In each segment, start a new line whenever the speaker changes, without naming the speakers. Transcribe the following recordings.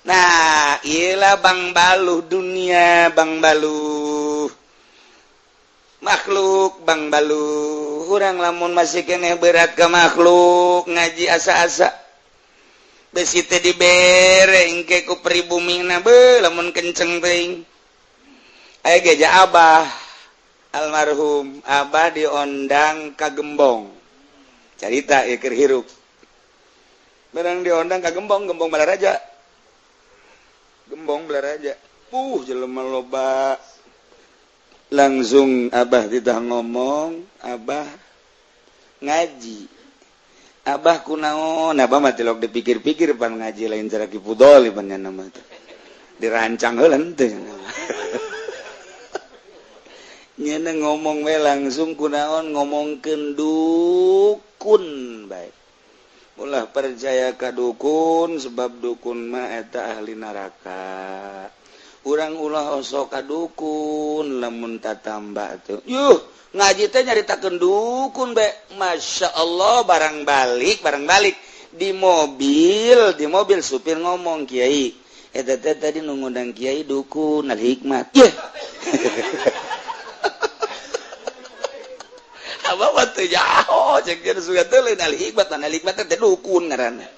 Nah, iyalah Bang Baluh dunia, Bang Baluh makhluk, Bang Baluh urang lamun masih keneh berat ke makhluk, ngaji asa-asa besi teh dibere engke ku pribumina be lamun kenceng teuing. Aya geja Abah almarhum, Abah diondang ka Gembong, carita ieu keur hirup. Barang diondang ka Gembong, Gembong Balaraja, Gembong Balaraja, jelema loba. Langsung Abah tidak ngomong, Abah ngaji. Abah kunaon? Abah mah tilok dipikir-pikir pan ngaji lain cara Ki Fudoli pan nama teh dirancang heula henteu. Nyana ngomong we langsung kunaon, ngomongkeun dukun bae. Ulah percaya ka dukun, sebab dukun mah eta ahli neraka. Urang ulah osok ka dukun lamun tatamba tuh. Yuh, ngaji teh nyaritakeun dukun be. Masya Allah, barang balik, barang balik di mobil, di mobil supir ngomong, "Kiai, eta teh tadi nu ngundang kiai dukun al hikmat." Yeh. Abah mah teu jaho, cek dia suka teh lain al hikmat, al hikmat teh dukun ngaranna.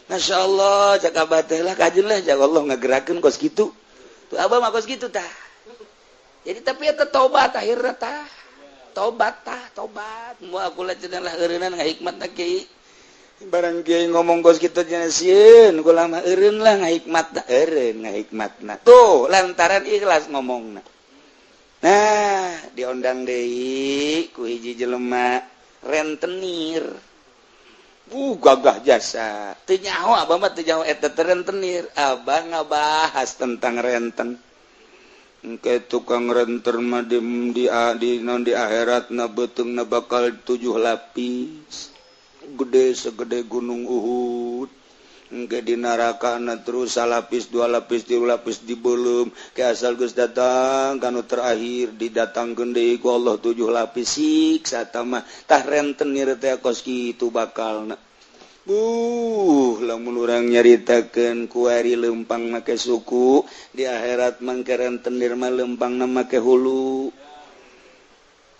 Masya Allah, cek abah teh lah kajeun lah, cek Allah ngagerakeun kos kitu. Tuh abah mah kos kitu tah. Jadi tapi eta tobat akhirna tah. Tobat tah, tobat. Mau aku lah cenah lah eureunnan ngahikmat kiai. Barang kiai ngomong kos kitu cenah sieun, kula mah eureun lah ngahikmatna, eureun ngahikmatna. Tuh, lantaran ikhlas ngomongna. Nah, diondang deui ku hiji jelema rentenir. Gagah jasa. Teu nyaho abah mah, teu nyaho eta teh rentenir. Abah ngabahas tentang renten. Engke tukang renter mah di non di akhirat na beuteungna bakal 7 lapis. Gede segede gunung Uhud. Engke di neraka na terus salapis, 2 lapis, 3 lapis dibelum ke asal geus datang kanu terakhir didatangkeun deui ku Allah 7 lapis siksa mah. Tah, rentenir teh kos kitu bakalna. Lamun urang nyaritakeun kuari lempang make suku, di akhirat mangke rentenir mah lempangna make hulu.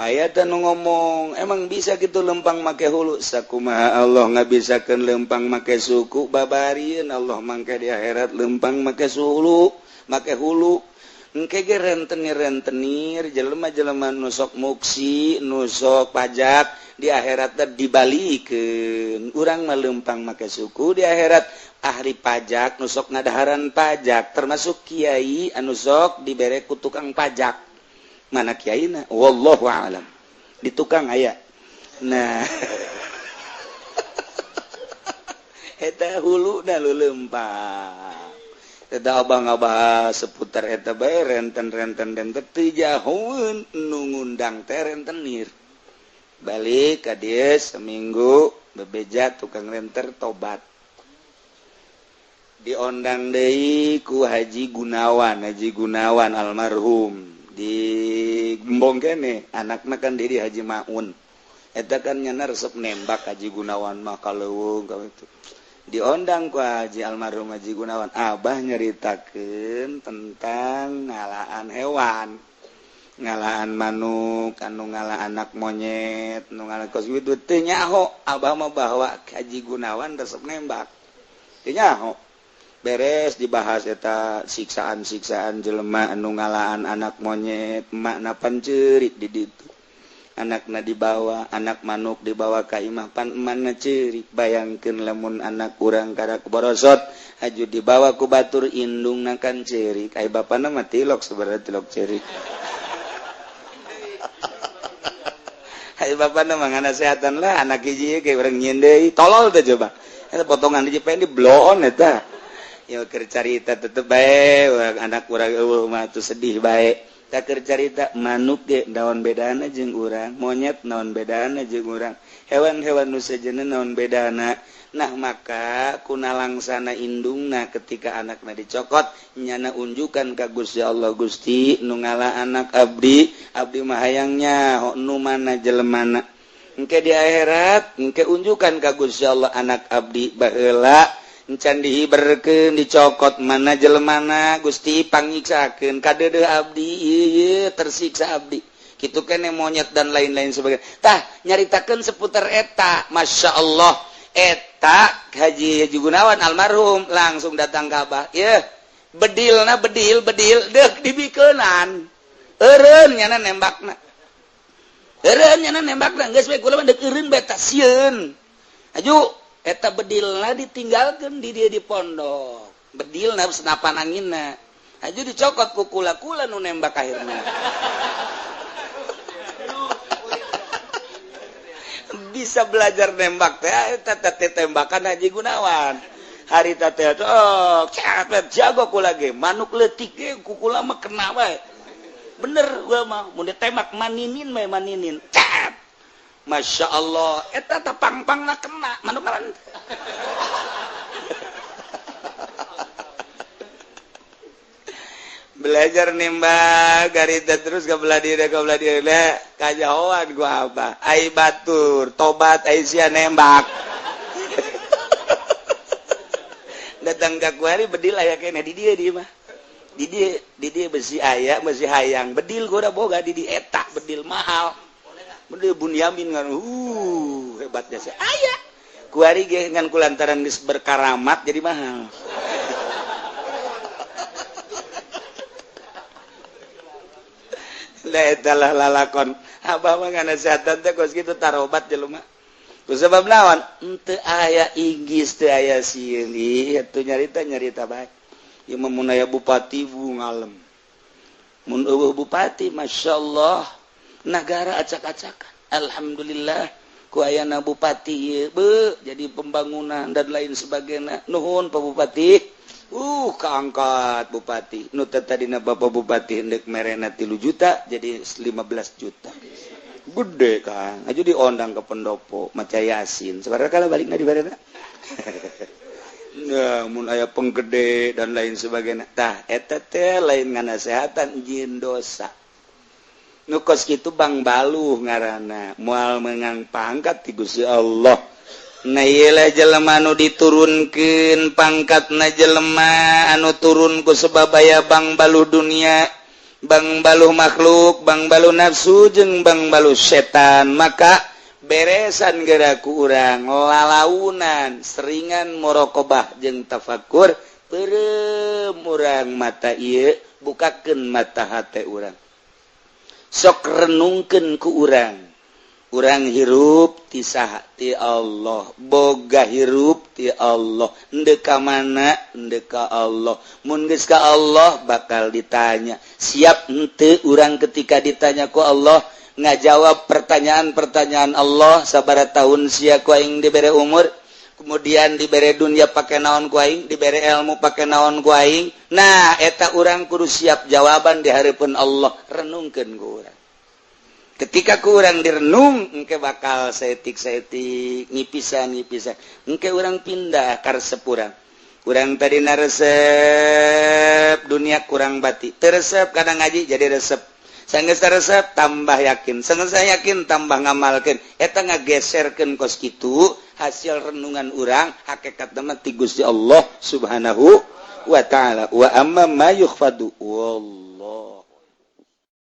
Aya teh nu ngomong, "Emang bisa gitu lempang make hulu?" Sakumaha Allah ngabisakeun lempang make suku, babarieun Allah mangke di akhirat lempang make hulu, make hulu. Engke ge rentenir-rentenir jelema-jelema nu sok muksi, nu sok pajak, di akhirat teh dibalikeun. Urang mah lempang make suku, di akhirat ahli pajak nu sok ngadaharan pajak, termasuk kiai anu sok dibere ku tukang pajak. Mana kiaina, wallahu alam, di tukang aya. Nah, eta hulu da leumpang. Eta abah ngabahas seputar eta bae, renten-renten, dan teu jahoeun nu ngundang teh rentenir. Balik ka dieu seminggu, bebeja tukang renter tobat. Diondang deui ku Haji Gunawan, Haji Gunawan almarhum di Gembong kene, anakna kan diri Haji Maun. Eta kan nyana resep nembak Haji Gunawan mah ka leuweung ka itu. Diondang ku Haji almarhum Haji Gunawan, Abah nyeritakeun tentang ngalaan hewan, ngalaan manuk, anu ngala anak monyet, nu ngala kos kitu. Teu nyaho Abah mah bahwa Haji Gunawan resep nembak, teu nyaho. Beres dibahas eta siksaan-siksaan jelema anu ngalaan anak monyet, makna panceurik di ditu, anakna dibawa, anak manuk dibawa ka imah, pan emakna ceurik. Bayangkeun lamun anak urang karak borosot aju dibawa ku batur, indungna kan ceurik. Ai bapana mah tilok, sebenarnya tilok ceurik. Ai bapana mah nganasehatan lah anak hiji ge urang nyieun deui, tolol teh. Coba eta potongan hiji pengen di bloon eta. Ya keur carita tetep bae, anak urang eueuh mah tuh sedih bae. Tak keur carita manuk ge naon bedana jeung urang, monyet naon bedana jeung urang, hewan-hewan nu sejenna naon bedana. Nah, maka kunalangsana indungna ketika anakna dicokot, nyana unjukan ka Gusti Allah, "Gusti, nu ngala anak abdi, abdi mah hayangnya nu mana jelemana." Engke di akhirat engke unjukan ka Gusti Allah anak abdi baheula. Encan dihiberkeun, dicokot mana jelemana, Gusti pangnyiksakeun kadeudeuh abdi ieu, tersiksa abdi kitu kene, monyet dan lain-lain sebagainya. Tah, nyaritakeun seputar eta, Masya Allah, eta Haji Haji Gunawan almarhum langsung datang ka Abah, ye bedilna, bedil bedil dek dibikeunan, eureun nyana nembakna, eureun nyana nembakna, geus we kula mah deuk eureun bae, tah sieun. Aju eta bedilna ditinggalkeun di dia di pondok, bedilna, senapan anginna aju dicokot ku kula-kula nu nembak. Akhirna bisa belajar nembak teh eta teh tembakan Haji Gunawan harita teh. Oh, jago kula ge, manuk leutik ge ku kula mah kena bae. Bener, gua mah mun ditembak maninin bae, maninin cat. Masya Allah, eta teh pang-pangna kena manuk ngaran. Belajar nembak garita terus ke belah diri, ke belah diri lah, kajauhan gua apa ai batur tobat ai sia nembak. Datang ke kuari, bedil aya kene di dia, di mah di dia, di dia besi aya, besi hayang bedil gua udah boga di di eta bedil mahal, bedil Bunyamin kan, hebatnya sih aya kuari ge ngan kulantaran geus berkaramat jadi mahal. Lah lalakon abah mah nganasehatan teh kos kitu, tarobat jelema ku sebab naon, henteu aya inggis, teu aya sieun. Ih, atuh nyarita nyarita bae ieu mah. Mun aya bupati bu ngalem, mun eueuh bupati masyaallah nagara acak-acakan. Alhamdulillah ku ayana bupati ieu be jadi pembangunan dan lain sebagainya. Nuhun Pak Bupati. Keangkat bupati nu tadina Bapak Bupati ndek merena 3 juta jadi 15 juta, gede kan. Aja diondang ke pendopo maca yasin sebenarnya kalau balikna di barena. Nah, mun aya penggede dan lain sebagainya, tah eta teh lain nganasehatan, jieun dosa. Nu kos kitu bang baluh ngaranna, moal meunang pangkat ti Gusti Allah. Nah, ieu jelema anu diturunkeun pangkatna, jelema anu turun ku sebab aya bang baluh dunia, bang baluh makhluk, bang baluh nafsu jeung bang baluh setan. Maka beresan geura ku urang lalaunan, seringan muraqabah jeung tafakur, peureum urang mata ieu, bukakeun mata hate urang, sok renungkeun ku urang. Urang hirup ti saha? Ti Allah. Boga hirup ti Allah, ndek ka mana? Ndek ka Allah. Mun geus ka Allah bakal ditanya. Siap henteu urang ketika ditanya ku Allah, ngajawab pertanyaan-pertanyaan Allah? Sabaraha tahun sia ku aing dibere umur, kemudian dibere dunia pake naon ku aing, dibere ilmu pake naon ku aing? Nah, eta urang kudu siap jawaban di hareupeun Allah. Renungkeun ku urang. Ketika kurang direnung, engke bakal saeutik-saeutik ngipisan ngipisan, engke urang pindah karesep urang. Urang tadi resep dunia kurang bati teresep, kadang ngaji jadi resep. Sanggeus resep tambah yakin, sanggeus yakin tambah ngamalkeun. Eta ngageserkeun kos kitu hasil renungan urang, hakikat mah ti Gusti Allah Subhanahu wa taala. Wa amma ma yukhfadu wallahu